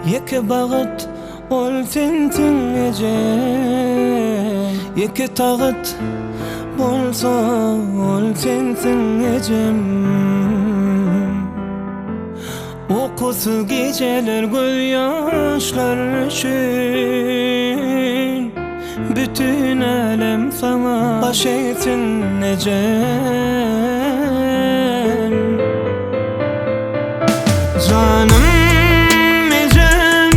Ýeke bagyt ol sensiň ejem Ýeke tagat bolsa ol sensiň ejem Ukusyz gijeler gözýaşlar üçin Bütin älem saňa baş egsin ejem Janym ejem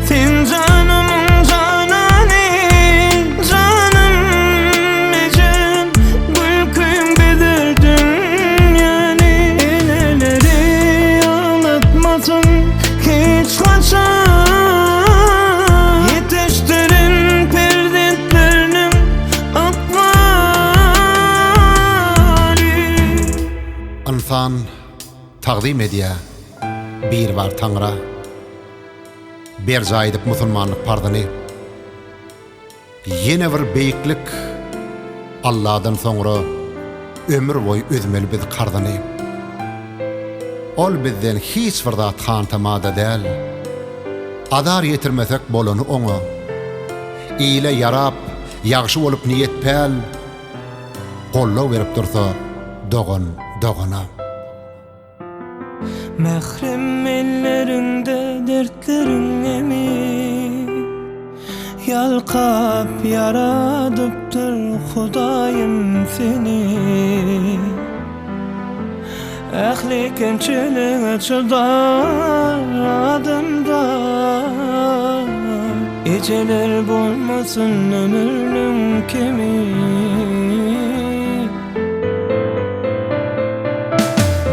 sen janymyň janany Janym ejem gülküň bezer dünýäni Eneleri aglatmasyn hiç haçan Ýetişdirin perzentleriniň ykbaly. Ynsan tagzym edýär Biribar Taňra, Berjaý edip musulmanlyk parzyny. Ýene bir beýiklik Alladan soňra ömür boýy üzmeli biz karzyny. Ol bizden hiç bir zat hantama-da däl. Azar ýetirmesek bolany oňa. Ile ýarap, ýagşy bolup niýet-päl, goldaw berip dursa dogan dogana. Mährem elleriňde dertleriň emi, Ýalkap ýaradypdyr Hudaýym seni. Ähli kemçilige çydar adamda, Ejeler bolmasyn ömürniň kemi.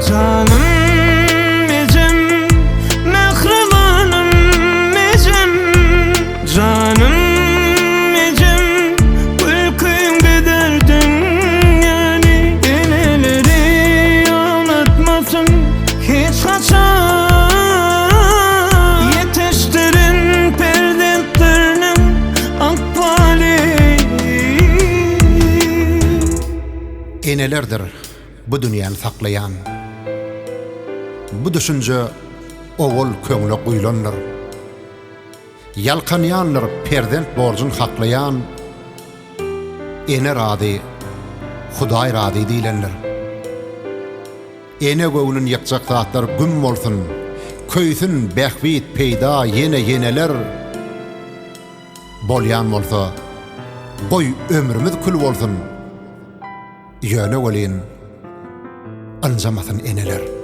Janym ejem, mähribanym ejem, Janym ejem, gülküň bezär dünýäni, Eneleri ýaňlatmasyn hiç haçan, Ýetişdiren perzentleriniň ykbaly. Enelerdir bu dünýäni saklaýan. Bu düşünje owal köňle guýlandyr. Ýalkanýandyr perzent borjun haklaýan. Ene razy, Hudaý razy diýlendir. Ene göwnün ýykjak zatlar güm bolsun, Köýsün bähbit, peýda, ýene ýeneler. Bolýan bolsa, goý ömrümiz kül bolsun, Ýöne welin, ynjamasyn eneler.